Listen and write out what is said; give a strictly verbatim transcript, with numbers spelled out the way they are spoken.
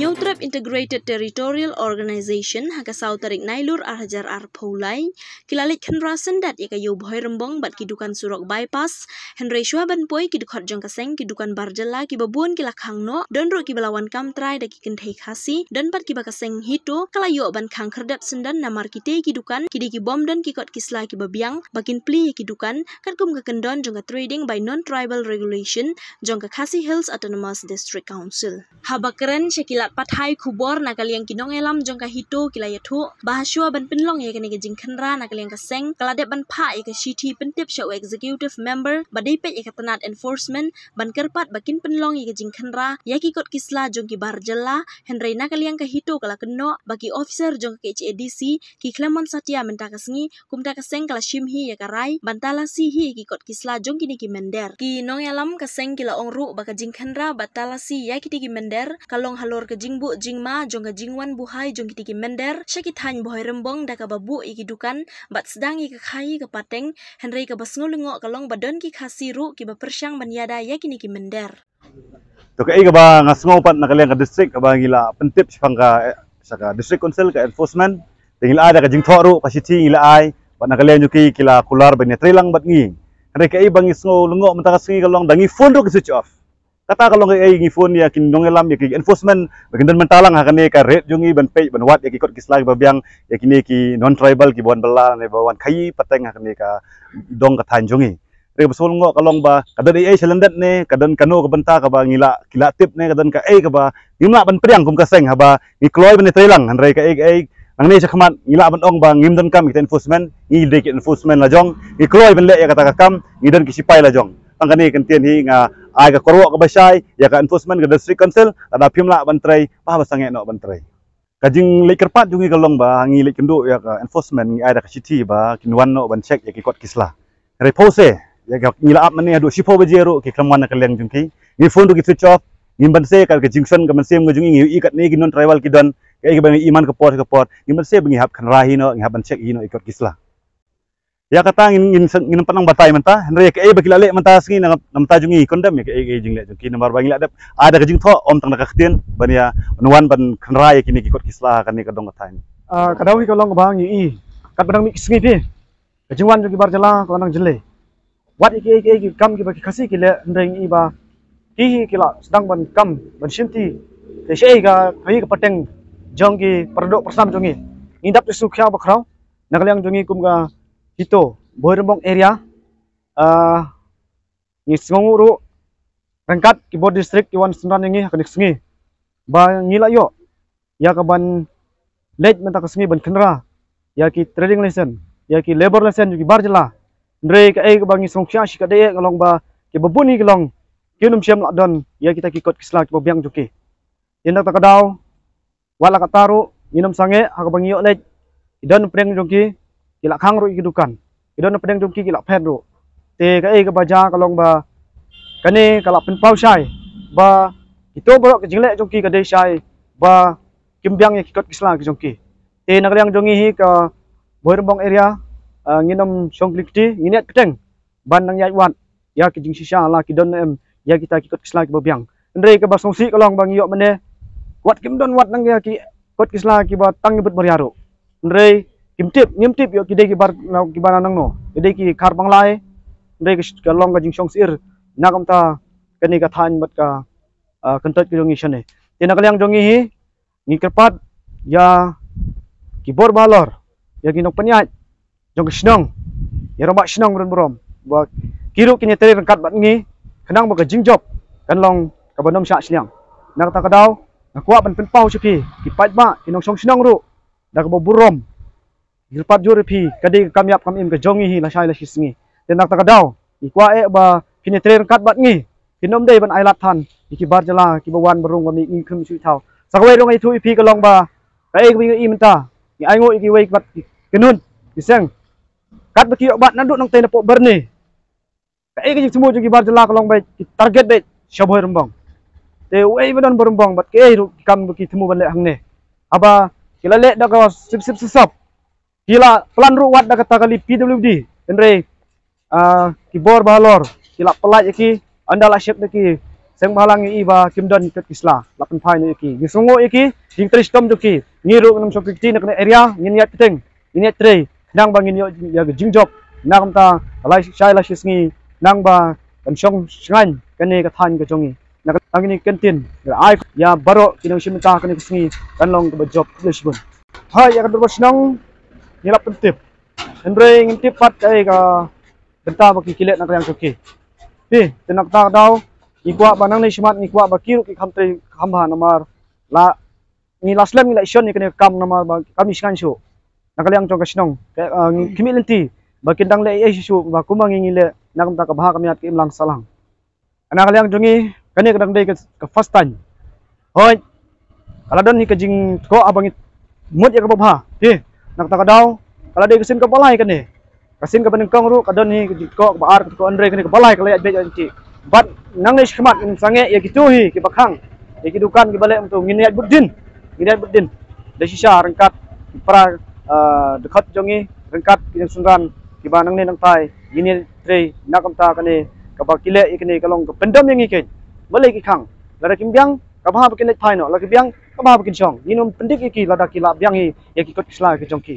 Hynñiewtrep Integrated Territorial Organization ha ka saw tarik Nailur ar hajar arphew lai ki la leit khynra syndat ïa ka Ïew Bhoirymbong bad ki dukan surok bypass, hynrei shuwa ban poi ki dkhot jong ka seng, ki dukan bar jylla kiba bun ki la khang noh, don ruh kiba la wan kam trai da ki kynthei Khasi, don pat kiba ka seng HITO ka la ïoh ban khang khyrdep syndon namar kitei ki dukan ki dei ki bym don ki kot ki sla kiba biang ba kin plie ïa ki dukan, katkum ka kyndon jong ka Trading by Non-Tribal Regulation jong ka Khasi Hills Autonomous District Council. Haba kren sha ki lad pathai khubor na ka liang, ki nongïalam jong ka HITO ki la ïathuh ba ha shuwa ban pynlong ïa kane ka jingkhynra na ka liang ka seng, ka la dep ban phah ïa ka shithi pyntip sha u executive member ba dei peit ïa ka tnat enforcement ban kyrpad ba kin pynlong ïa ka jingkhynra ïa ki kot ki sla jong ki bar jylla, hynrei na ka liang ka HITO ka la kynnoh ba ki officer jong ka KHADC ki khlem wan satia mynta ka sngi, kumta ka seng ka la shim hi ïa ka rai ban talasi hi ïa ki kot ki sla jong kine ki mynder. Ki nongïalam ka seng ki la ong ruh ba ka jingkhynra bad talasi ïa kitei ki mynder ka long halor ka jingbuh jingma jong ka jingwan buhai jong kitei ki mynder sha ki thaiñ Bhoirymbong da kaba buh ïa ki dukan bad sdang ïa ka khaïi ka pateng, hynrei kaba sngew lyngngoh ka long ba don ki Khasi ruh kiba pyrshang ban ïada ïa kine ki mynder. To, kaei kaba nga sngew pat na ka liang ka district kaba ngi la pyntip shaphang ka, eh, sha ka District Council, ka enforcement, te ngi la ai da ka jingthoh ruh, ka shithi ngi la ai, bad na ka liang jong ki ki la kular ban ïatreilang bad ngi. Hynrei kaei ba ngi sngew lyngngoh mynta ka sngi ka long da ngi phone ruh ki switch off. Kata ka long kaei, ngi phone ïa ki nongïalam, ïa ki enforcement ba kin don mynta lang ha kane ka raid jong ngi ban peit ban wad ïa ki kot ki sla kiba biang, ïa kine ki non-tribal kiba wan bylla ne ba wan khaïi pateng ha kane ka dong ka thaiñ jong ngi. Hynrei ba sngew lyngngoh ka long ba ka don ei ei sha lyndet ne ka don kano ka bynta kaba ngi la, ki la tip ne ka don kaei kaba ngim lah ban pdiang kum ka seng haba ngi kloi ban ïatreilang, hynrei kaei kaei nangne sha khmat ngi lah ban ong ba ngim donkam ïa kita enforcement, ngi dei ki enforcement la jong, ngi kloi ban leh ïa kata ka kam, ngi don ki sipai la jong. Tang kane ka ktien hi nga ai ka kyrwoh kaba shai ïa ka enforcement, ka District Council, lada phim lah ban trei, bah ba sangeh noh ban trei. Ka jingleit kyrpad jong ngi ka long ba ngi leit kynduh ïa ka enforcement, ngi ai da ka shithi ba kin wan noh ban check ïa ki kot ki sla. Hynrei phew se, ïa ka ngi la ap mynne haduh shiphew baje ruh ki khlem wan na ka liang jong ki. Ngi phone ruh ki switch off. Ngim banse, ka, ka jingshon ka mynsiem ka jong ngi, ngi ïohi katne ki non-tribal ki don, kaei kaba ngi ïohi man ka por ka por, ngim banse ba ngi hap khynra hi noh, ngi hap ban check hi noh ïa ki kot ki sla. Ïa kata ngin, ngin, ngin pat nang batai mynta, hynrei kaei ba ki la leh mynta sngi na, na mynta jong ngi, condemn ïa kaei, kaei jingleh jong ki, namar ba ngi la dep ai da ka jingthoh, ym tang da ka ktien, ban ïa, ban wan ban khynra ïa kine ki kot ki sla, kane ka dong ka thaiñ. Ah, ka daw hi ka long kaba ngi ïohi katba dang mih ki sngi phi, ka jingwan jong ki bar jylla ka la nang jyllei. Wat ïa kiei kiei ki kam kiba ki Khasi ki leh, hynrei ngi ïohi ba ki hi ki la sdang ban kam ban shimti. Te shaei ka khaïi ka pateng jong ki para doh para sem jong ngi. Ngi dap te shu khia ba khraw na ka liang jong ngi kum ka HITO Bhoirymbong area. Ah, ngi sngewnguh ruh ryngkat ki bor district ki wan synran ïa ngi ha kane ka sngi ba ngi la ïoh ïa ka ban leit mynta ka sngi ban khynra ïa ki trading license, ïa ki labour license jong ki bar jylla. Hynrei kaei kaba ngi sngewkhia shi katdei ka long ba kiba bun hi ki long kim nym shym la don ïa kita ki kot ki sla kiba biang jong ki. Ïa kata ka daw, wat la katta ruh ngin nym sangeh, ha kaba ngi ïoh leit, ki don pdeng jong ki ki la khang ruh ïa ki dukan, ki don pdeng jong ki ki la phet ruh. Te kaei kaba jia ka long ba kane ka la pynpaw shai ba kito baroh ki jingleh jong ki ka dei shai ba kim biang ïa ki kot ki sla ki jong ki. Te na ka liang jong ngi hi ka Bhoirymbong area, ah, ngin nym shong kli kti, ngin ïaid bteng ban nang ïaid wad ïa ki jingshisha la ki don em ïa kita ki kot ki sla kiba biang. Hynrei kaba sngewsih ka long ba ngi ïoh mynne wat kim don wat nang ïa ki kot ki sla kiba tang ïa bad baria ruh. Hynrei kim tip, ngim tip ïoh ki dei ki bar na, kiba na nangno, ki dei ki Khar Banglai. Hynrei ka sh-, ka long ka jingshong sir na kumta kane ka thaiñ bad ka, ah, kyntoit ka jong ngi shane. Te na ka liang jong ngi hi, ngi kyrpad ïa ki bor ba halor, ïa ki nongpynïaid jong ka shnong, ïa rangbah shnong burom burom, ba ki ruh kin ïatrei ryngkat bad ngi khnang ba ka jingjop kan long kaba nym shah shiliang. Na kata ka daw nga kwah ban pynpaw sha phi ki paidbah, ki nongshong shnong ruh, da kaba burom, ngi pat jur ïa phi, ka dei ka kam ïap kam im ka jong ngi hi lashai lashi sngi. Te na kata ka daw ngi kwah eh ba phin ïatrei ryngkat bad ngi, phin nym dei ban ailad than ïa ki bar jylla kiba wan ba rung ba mih, ngim kham shu thaw. Sa kawei ruh nga ïathuh ïa phi ka long ba kaei kaba ngi ïohi mynta, ngi ainguh ïa kiwei pat ki kynhun ki seng, katba ki ïoh bat naduh nangtei na Pop Byrne. Kaei ka jingthmu jong ki bar jylla ka long ba ki target beit sha Bhoirymbong. Te uei ba don Bhoirymbong bad kaei ruh ki kam ba ki thmu ban leh hangne. Haba ki la leh da ka sip sip sop sop, ki la plan ruh wat da kata ka list P W D. Hynrei, ah, ki bor ba halor ki la pyllait ïa ki, ynda la shep da ki Seng bhalang i ba kim don ki kot ki sla la pynphai noh ïa ki. Ngi sngewnguh ïa ki jingtrei shitom jong ki. Ngi ruh ngin ym shong kti na kane area, ngin ïaid pateng, ngin ïaid trei khnang ba ngin ïoh ïa ka jingjop na ka bynta ka lai shai lai shi sngi, khnang ba kan shong shngaiñ kane ka thaiñ ka jong ngi. Na ka bynta kane ka kyntien, ai ïa baroh ki nongshim bynta kane ka sngi kan long kaba jop. Khublei shibun. Hai ïa ka dorbar shnong ngi la pyntip. Hynrei ngim tip pat kaei ka bynta ba ki ki leh na ka liang jong ki. Phi, te na kata ka daw ngi kwah ba nangne shakhmat ngi kwah ba ki ruh ki kham trei kham bha namar la ngi la slem ngi la ïashon ïa kane ka kam namar ba kam ïashngaiñ shuh. Na ka liang jong ka shnong ka, ah, ngi khmih lynti ba kin dang leh ei ei shuh shuh ba kumba ngi ngi leh na ka bynta ka bha ka miat ka imlang sahlang. Na ka liang jong ngi kane ka dang dei ka, ka first time. Hooid, ka la don hi ka jingtkoh haba ngi mut ïa kaba bha. Phi, na kata ka daw ka la dei ka sien kaba lai kane. Ka sien kaba nyngkong ruh ka don hi ka jingtkoh kaba ar, ka tkoh, hynrei kane kaba lai ka la ïaid beit ïa ngi. Bad nangne shakhmat ngin sangeh ïa kito hi kiba khang, ïa ki dukan kiba leh kumto, ngin ïaid bud dien. Ngin ïaid bud dien da shisha ryngkat ki para, ah, dkhot jong ngi, ryngkat ki nongsynran kiba nangne nangtai ngin ïaid trei na ka bynta kane kaba ki leh ïa kane ka long ka pyndem ïa ngi keiñ. Balei ki khang? Lada kim biang ka bha ba kin leit phai noh, lada ki biang ka bha ba kin shong. Ngin ym pyndik ïa ki lada ki la biang hi ïa ki kot ki sla ki jong ki.